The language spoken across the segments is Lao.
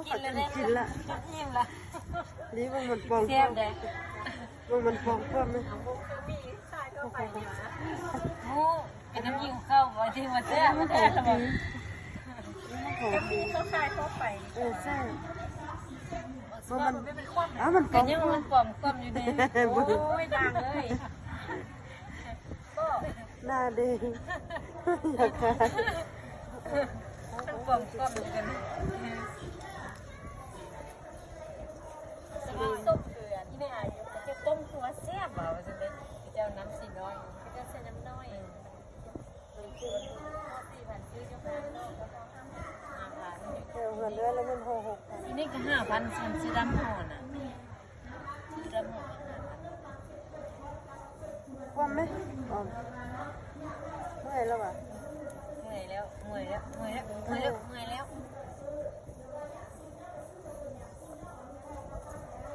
ກິນແລ້ວເດ້ ກິນລະ ອີ່ມລະ ນີ້ເບິ່ງມັນປ່ອງ ແຊບເດ້ ເບິ່ງມັນປ່ອງຄວາມເດ້ ໝູ ເປັນນ້ຳຫິວເຂົ້າບໍ່ ທີ່ວ່າແຊບ ມັນຂອງຈິງ ມັນຂອງຈິງ ເຂົາຂາຍທົ່ວໄປ ເອີ ແຊບ ເພາະມັນ ເອົາ ມັນປ່ອງຄວາມ ມັນປ່ອງຄວາມຢູ່ເດ້ ໂອ້ຍ ດັ່ງເລີຍ ໜ້າແດງ ຢາກຂາຍ ມັນປ່ອງຄວາມຢູ່ກັນ ສະບາຍ ຕົ້ມເກືອ ອີ່ແມ່ອາຍຸ ເຈົ້າຕົ້ມຕົວແຊບວ່າ ວ່າຊັ້ນເດ້ ເຈົ້ານ້ຳສີນ້ອຍ ເຈົ້າໃສ່ນ້ຳນ້ອຍ ເຈົ້າເຮືອນເດືອນລະແມ່ນຫົກພັນ ອັນນີ້ກໍຫ້າພັນ ຊັ້ນສີດຳຫໍ່ນະ ຄວ່ຳໄໝ? ເມື່ອຍແລ້ວຫວາ? ເມື່ອຍແລ້ວ ເມື່ອຍແລ້ວ ເມື່ອຍແລ້ວ ເມື່ອຍແລ້ວ ເມື່ອຍແລ້ວ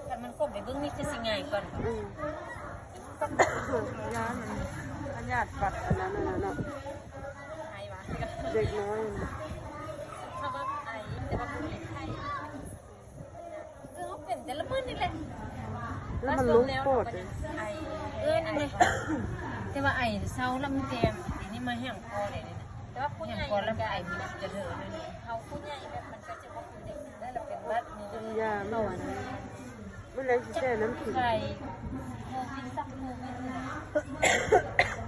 ຄັນມັນຄວ່ຳໄປເບິ່ງນີ້ຄືຊິງ່າຍກ່ອນ ອືມ ຢ້ານມັນພະຍາດບັດອັນນັ້ນນະເນາະ ໄອຫວາ ເດັກນ້ອຍ ຖ້າວ່າໄອ ແຕ່ວ່າບໍ່ມີໄຂ້ ຄືເຮົາເປັນແຕ່ລະມື້ນີ້ແຫຼະ ແລ້ວມັນລົງປອດເດ້ ໄອ ເອີ ນັ້ນແຫຼະ ແຕ່ວ່າໄອເຊົາລະ ມີແຕ່ດຽວນີ້ມາແຮງຄໍເດ້ ແຕ່ວ່າຜູ້ໃຫຍ່ ແຮງຄໍລະ ໄອມີແຕ່ເທີ ເຮົາຜູ້ໃຫຍ່ແບບມັນກໍຈະບໍ່ຄືເດັກ ແລ້ວລະເປັນຫວັດນີ້ ກິນຢາ ມັນ ມື້ແລງຊິແຊ່ນ້ຳຂິງ ໄຂ້ ໂຄວິດ ຊັກໂຄວິດ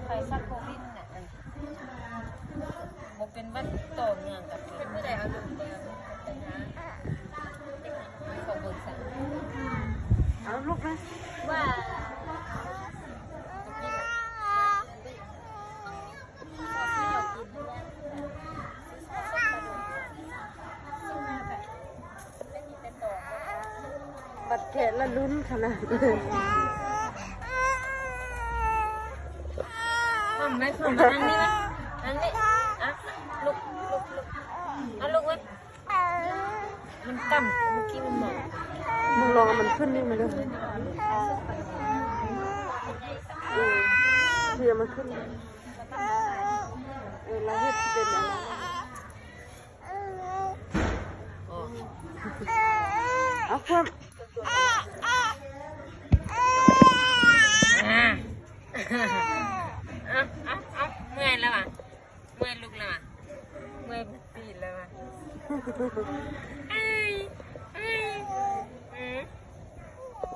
ໄຂ້ຊັກໂຄວິດນະ ບໍ່ເປັນຫວັດຕໍ່ເນື່ອງກັນ ເປັນມື້ໃດເອົາລູກໄປ ເອົາລູກໄປຫາ ເອົາລູກໄປ ວ່າ ບັດແກະລະລຸ້ນຂະໜາດ ຫອມໄດ້ ຫອມມາທາງນີ້ນະ ທາງນີ້ ອ່ະ ລຸກ ລຸກ ລຸກ ເອົາລຸກໄວ້ ມັນຕ່ຳ ເມື່ອກີ້ມັນມອງ ມຶງລອງເອົາມັນຂຶ້ນນີ້ມາເດີ ເອີ ເຊຍມັນຂຶ້ນ ເອີ ລາວເຮັດເປັນອັນນັ້ນ ເອົາຄວາມ